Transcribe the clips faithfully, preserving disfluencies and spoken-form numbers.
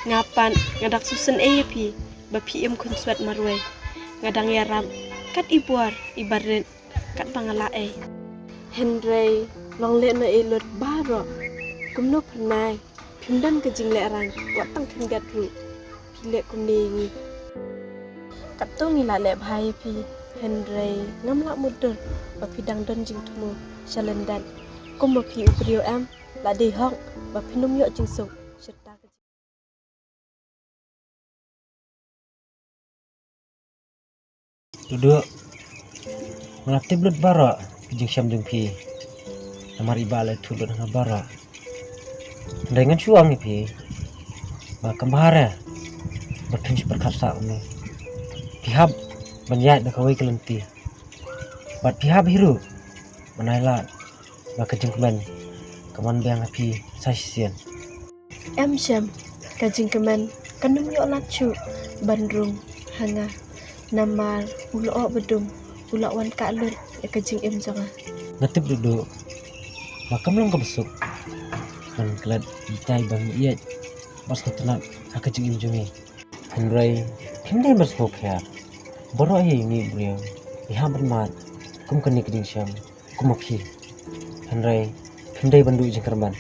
Nga pat nga dang sngewsynei ïa phi ba phi im khun swet marwei. Nga dang ïarap kat i bor i barit kat ba nga lah ei. Hynrei long leh noh ei lut baroh. Kumno phyrnai phim don ka jinglehraiñ, wat tang khyndiat ruh phi leh kumne ïa ngi. Katto ngi la leh bha ïa phi, hynrei ngam lah mutdur ba phi dang don jingthmu sha lyndet. Kum ma phi u briew em, la dei hok ba phin ym ïoh jingsuk shirta ka jing- Dudu, nga la tip lut baroh ka jingshem jong phi. Namar i Bah la ïathuh lut ha nga baroh. Hynrei ngan shu ong ïa phi ba kam bha re ba phin shu pyrkhat sah kumne. Phi hap ban ïaid da kawei ka lynti bad phi hap hi ruh ban ai lad ba ka jingkmen kan wan biang ha phi sa shisien. Em Shem, ka jingkmen kan ym ïoh lad shuh ban rung ha nga, namar u lyoh ba dum u la wan kah lut ïa ka jingim jong nga. Nga tip Dudu ba kam long kaba suk ban klet ïa kitai ba ngi ïeit bad sngewtynnat ha ka jingim jong ngi. Hynrei phim dei ban sngewphiar. Baroh hi ngi briew ngi hap ban mad kum kane ka jingshem kum ma phi. Hynrei phim dei ban duh jingkyrmen.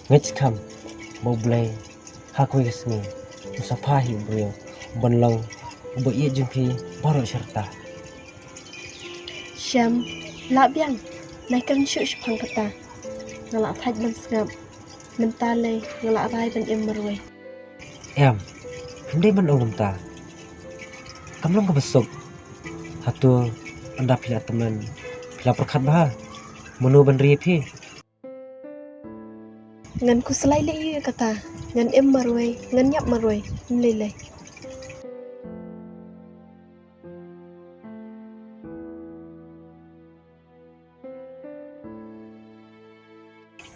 Ngeit skhem ba U Blei ha kawei ka sngi un sa phah hi u briew ban long uba ïeit jong phi baroh shirta. Shem, lah biang, nai kren shuh shaphang kata. Nga la thait ban sngap. Mynta lei nga la rai ban im marwei. Em, phim dei ban ong kumta. Kam long kaba suk. Hato ynda phi la tymmen phi la pyrkhat bha mano ban ri ïa phi? Ngan khuslai leh ïa kata. Ngan im marwei, ngan ïap marwei. Ym lei lei.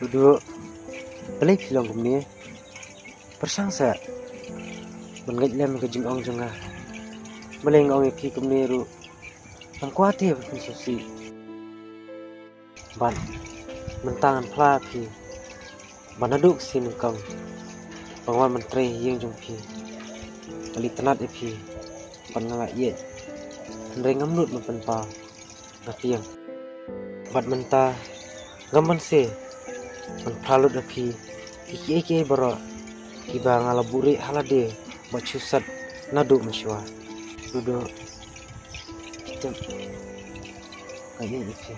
Dudu, balei phi long kumne? Pyrshang seh ban ngeit lem ka jingong jong nga. Balei nga ong ïa phi kumne ruh, tang kwah te ba phin sngewsih. Bad mynta ngan phla ïa phi ba naduh ka sien nyngkong ba nga wan ban trei ha ïing jong phi, nga la itynnad ïa phi bad nga la ïeit. Hynrei ngam nud ban pynpaw, nga tieng. Bad mynta ngam banse ban phla lut ïa phi ïa kiei kiei baroh kiba nga la buhrieh ha lade bad shu set naduh mynshuwa. Dudu, phi tip, nga ïeit ïa phi.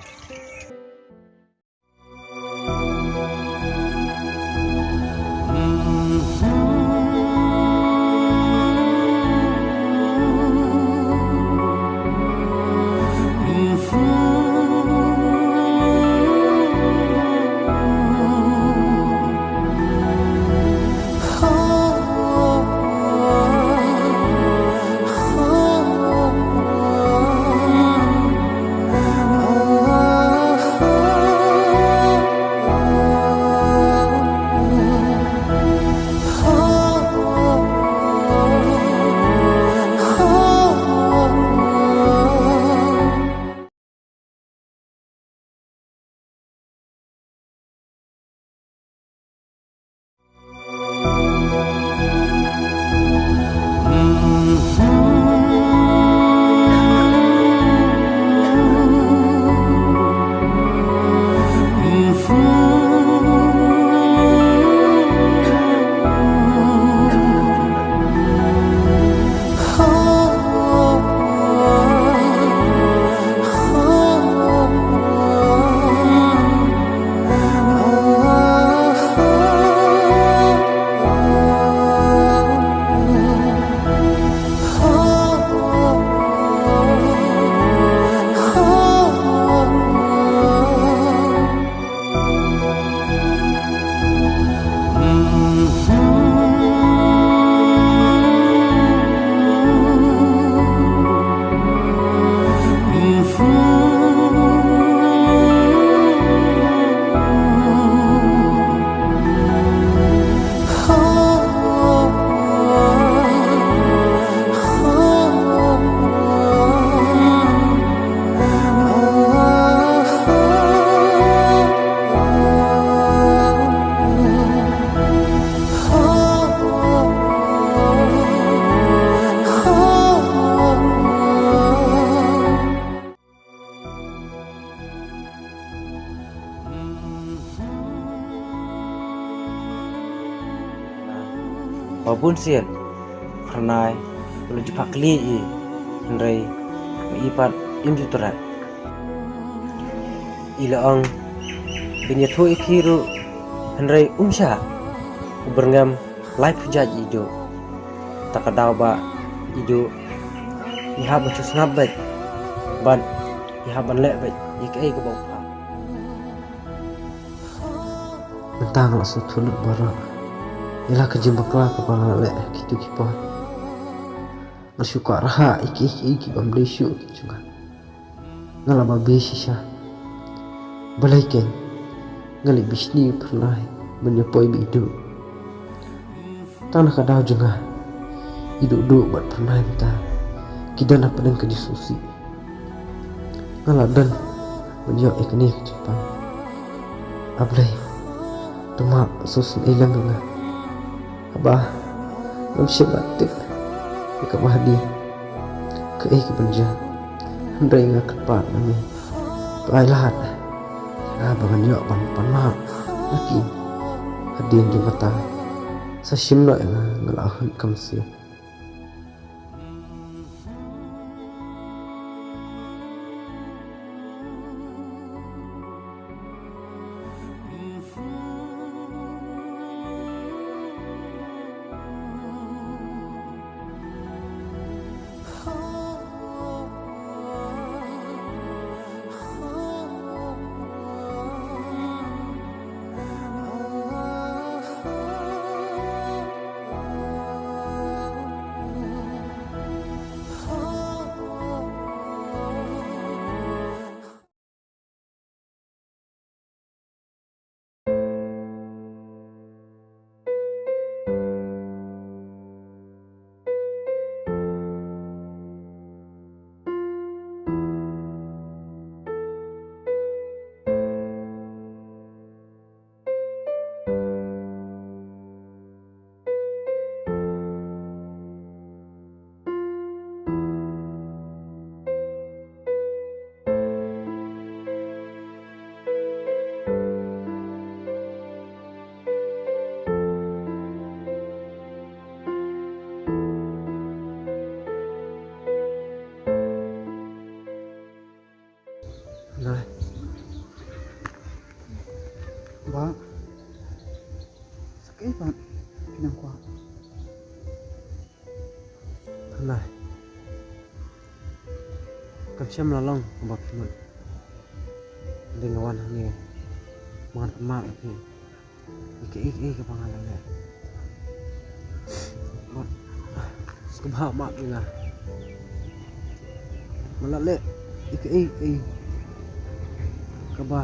Ba bun sien Phyrnai u la ju phah kylli ïa i, hynrei ma i pat im ju tyrret. I la ong ban ïathuh ïa phi ruh, hynrei um shah. U byrngem lai phew jait ïa i Duh. Ta ka daw ba i Duh i hap ban shu sngap beit bad i hap ban leh beit ïa kaei kaba u phah. Mynta nga la sngewthuh lut baroh ïa la ka jingbakla kaba nga la leh ha kito ki por. Nga la shu kwah rhah ïa kiei kiei ki bym dei shuh ki jong nga. Nga la babe shisha. Balei keiñ nga leit bishni ïa u Phyrnai ban ïa poi bad i Duh. Tang na ka daw jong nga, i Duh Duh bad Phyrnai mynta ki don hapdeng ka jingsngewsih. Nga la don ban ïoh ïa kane ka jingpang. A Blei, to map sngewsynei lem ïa nga. Haba ngam shym la tip ïa kaba hadien kaei kaban jia, hynrei nga kyrpad na me, to ai lad ïa nga ba ngan ïoh ban pan map na ki hadien jong kata. Sa shim noh ïa nga, nga la hun kham sien. Nai. Ba. Sa kaei pat phi nang kwah? Nai. Kam shym la long kumba phi mut. Dei nga wan hangne, ba ngan pan map ïa phi ïa kaei kaei kaba nga la leh. Bad sngewbha map ïa nga. Nga la leh ïa kaei kaei kaba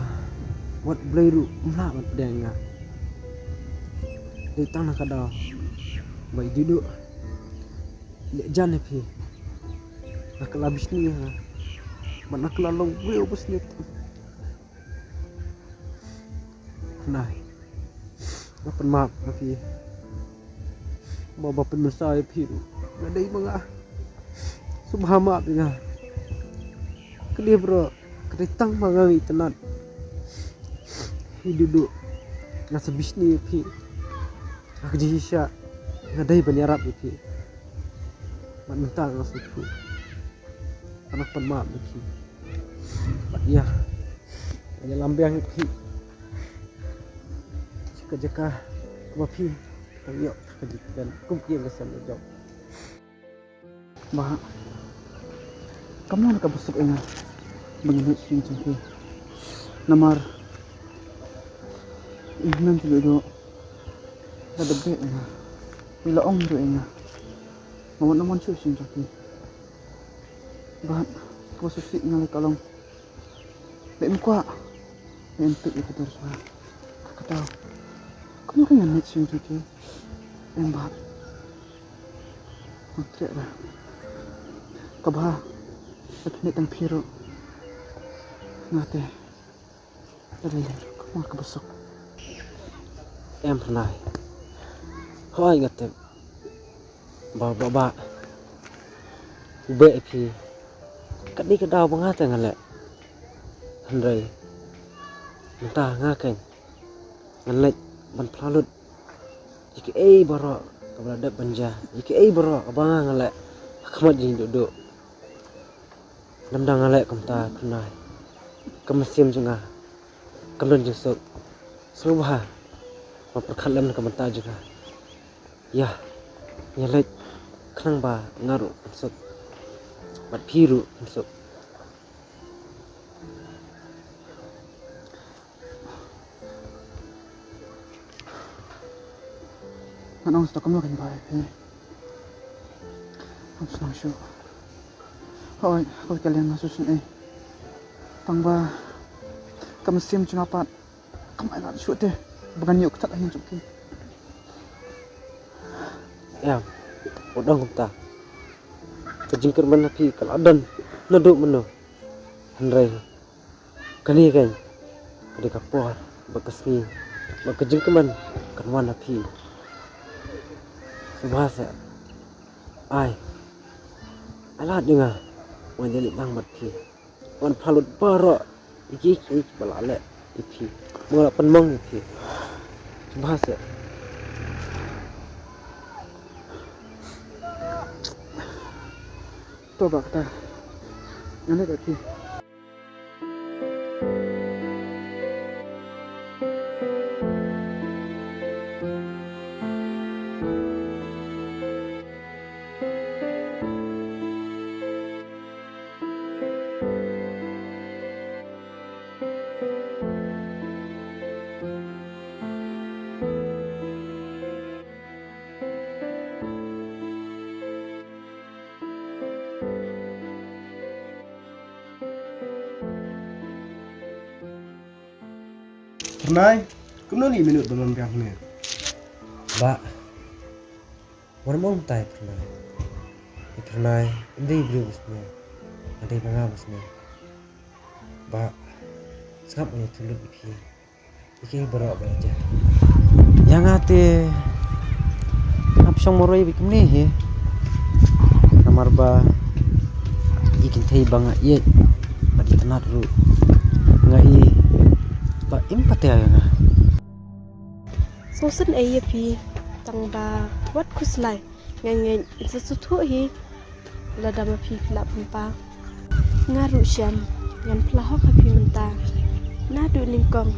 wat Blei ruh um lah ban pdiang ïa nga. Dei tang na ka daw ba i Duh Duh leh jan ïa phi. Nga kylla bishni ïa nga. Bad nga kylla long briew ba sniew tam. Nai. Nga pan map ïa phi. Ba, ba pynmynsaw ïa phi ruh nga dei ma nga. Sngewbha map ïa nga. Ka dei baroh, ka dei tang ba nga ngi itynnad. I Duh Duh, nga sa bishni ïa phi. Ha ka jingshisha nga dei ban ïarap ïa phi. Bad mynta nga sngewthuh. Nga pan map ïa phi. Bad ïa, ngan ïalam biang ïa phi sha ka jaka kaba phi dang ïoh ka jingkren kum ki ïing ka sem ka jong. Bah, kam long kaba suk ïa nga ba ngan leit sha ïing jong phi. Namar i hynmen jong i Duh Duh la dep beh ïa nga. I la ong ruh ïa nga, nga wan, nga wan shuh sha ïing jong phi. Bad kaba sngewsih ïa nga lei ka long, lei em kwah, lei em tip ïa ka dur jong nga. Ka daw, kumno ngan leit sha ïing jong phi? Em Bah, ngan treh ruh. Kaba la pynleit tang phi ruh, nga te la dei ruh kumba kaba suk. Em Phyrnai, hooid nga tip ba, ba, ba u beh ïa phi. Katne ka daw ba nga te ngan leh. Hynrei mynta nga keiñ ngan leit ban phla lut ïa kiei baroh kaba la dep ban jia ïa kiei baroh kaba nga leh ha khmat jingduh duh. Lymda nga leh kumta, Pyrnai, ka mynsiem jong nga kam don jingsuk. Sngewbha ban pyrkhat lem na ka bynta jong nga. Ïa, ïa leit, khnang ba nga ruh kan suk, bad phi ruh kan suk. Ngan ong sa kumno kein ba ïa phi. Ngam sngewsih. Hooid, hooid, ka liang nga sngewsih eh. Tang ba ka mynsiem jong nga pat kam ai lad shuh te ba ngan ïoh ktah ha ïing jong phi. Ïa, wat ong kumta. Ka jingkyrmen ha phi ka la don naduh mynno. Hynrei kane kein ka dei ka por bad ka sngi bad ka jingkmen kan wan ha phi. Sngewbha seh, ai, ai lad ïa nga, wan ïaleit lang bad phi, wan phah lut baroh ïa kiei kiei ba la leh ïa phi, ba nga la pynmong ïa phi. Sngewbha seh. To ba kata, ngan leit bad phi. Pyrnai, kumno ni minot ba ngam biang ne? Bah, wat ym ong tai Pyrnai. I Pyrnai, ym dei briew ba sniew. Nga dei ba nga ba sniew. Bah, sngap ïa u thyllut i phi. Ïa kiei baroh ba la jia ïa nga te ngam shong marwei bad kumne hi. Namar ba ïa ki kynthei ba nga ïeit bad itynnad ruh nga i ba im pat ïa nga. Sngewsih ei ïa phi, tang ba wat khuslai. Nga ngeit sa sngewthuh hi lada ma phi phi lah pynpaw. Nga ruh shem ngan pynlah hok ha phi mynta. Naduh nyngkong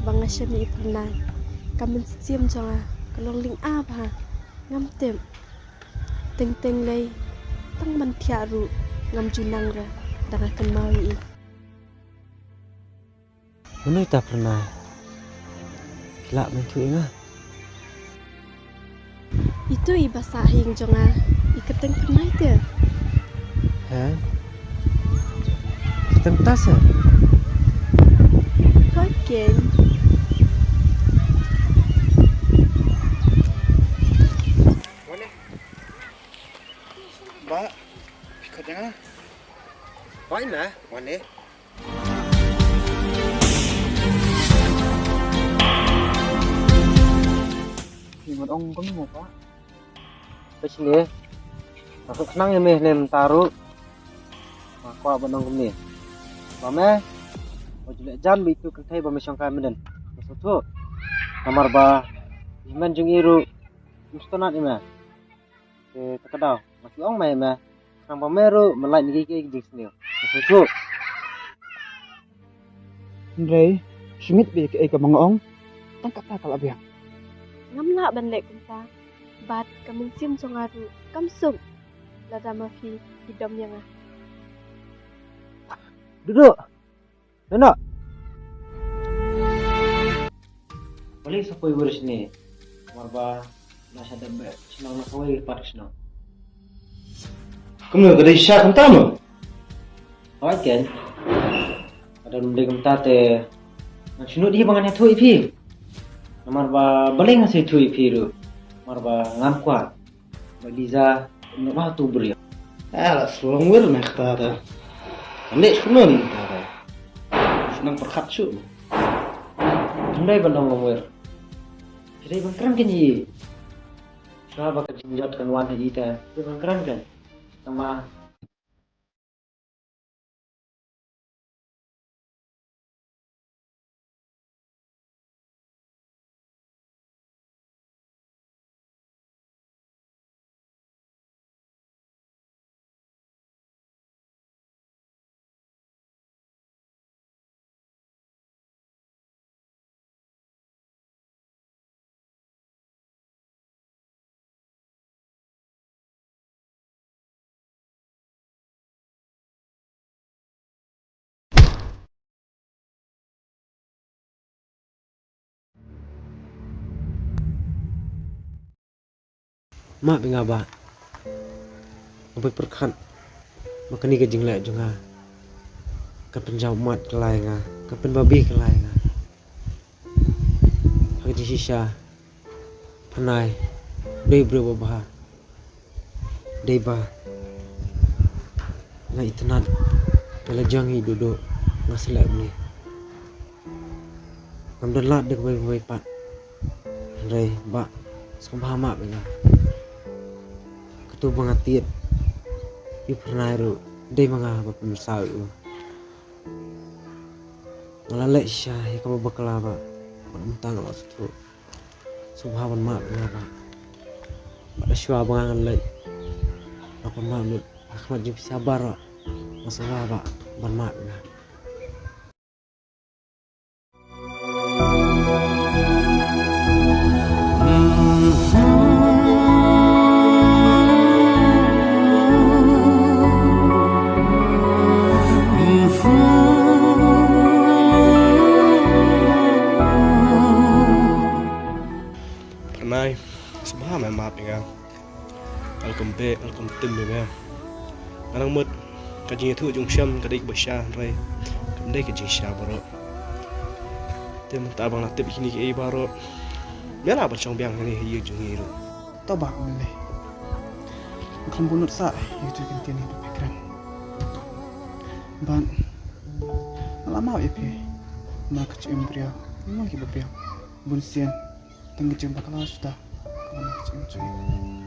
ba nga shem ïa i Pyrnai, ka mynsiem jong nga ka long lynga bha. Ngam tip teng teng lei, tang ban thiah ruh ngam ju nang re da nga kynmaw ïa i. Mano ita Pyrnai? Phi lah ban ïathuh ïa nga? Ito i ba sah ha ïing jong nga, i kyrteng Pyrnai te. He? Kyrteng ta se? Hooid keiñ. Ba, phi khot ïa nga? Hooid ma, wan eh. Phi ngat ong kumno mo pa? Phi shane, nga khnang ïa me ne mynta ruh. Nga kwah ban ong kumne. Ba me, ba ju leh jan ba itu kynthei ba me shongkai mynnin. Me sngewthuh. Namar ba i hynmen jong i ruh um sngewtynnat ïa me. Te ta ka daw nga shu ong ma ïa me, khnang ba me ruh me lait na kiei kiei ki jingsniew. Me sngewthuh. Hynrei shu ngeit beit ïa kaei kaba nga ong, tang kata ka la biang. Ngam lah ban leh kumta, bad ka mynsiem jong nga ruh kam suk lada ma phi phi dom ïa nga. Duh duh. Nano? Balei sa poi wir shane? Namar ba la sha dep beh shnong na kawei pat ka shnong. Kumno ka dei sha kumta mo? Hooid keiñ. Ka dei kumta te ngan shu nud hi ba ngan ïathuh ïa phi. Namar ba balei ngan sa ïathuh ïa phi ruh? Namar ba ngam kwah ba Liza, kumno ba tu briew. Ah, la slong wir me kata ta. Ande kumno ni kata ta. Nang pyrkhat shu. Ande ban long wir. Dei ban kren keiñ. Shuwa ba ka jingjot kan wan ha ita. Dei ban kren keiñ. Tang ba Map ïa nga Bah. Nga pyrkhat ba kane ka jingleh jong nga kan pynjaw ummat ka lai nga, kan pynbabe ka lai nga. Ha ka jingshisha, Pyrnai dei briew ba bha. Dei ba nga itynnad, nga la jong hi duh duh, nga selek bni. Ngam don lad da kawei kawei pat. Hynrei Bah, sngewbha map ïa nga. Kato ba nga tied ïa u Pyrnai ruh dei ma nga ba pynmynsaw ïa u. Nga la leh shisha ïa kaba bakla Bah, bad mynta nga la sngewthuh. Sngewbha ban map ïa nga Bah. Bad shuwa ba nga ngan leit, nga kwah map lut ha khmat jong phi shabar Bah. Nga sngewbha Bah ban map ïa nga. Pyrnai, sngewbha me map ïa nga. Nga la kynbeh, nga la kyntim ïa me. Nga nang mut ka jingïathuh jong u Shem ka dei kaba sha, hynrei kam dei ka jingshisha baroh. Te mynta ba nga la tip ïa kine kiei baroh, me lah ban shong biang hangne ha ïing jong ngi ruh. To Bah, ym lei. Nga khlem bun lut sah ïa kito ki kyntien kiba phi kren. Bad nga la map ïa phi. Namar ka jingim briew ym long kiba biang. Bun sien tang ka jingbakla shuh da ka wan ka jingim jong ngi.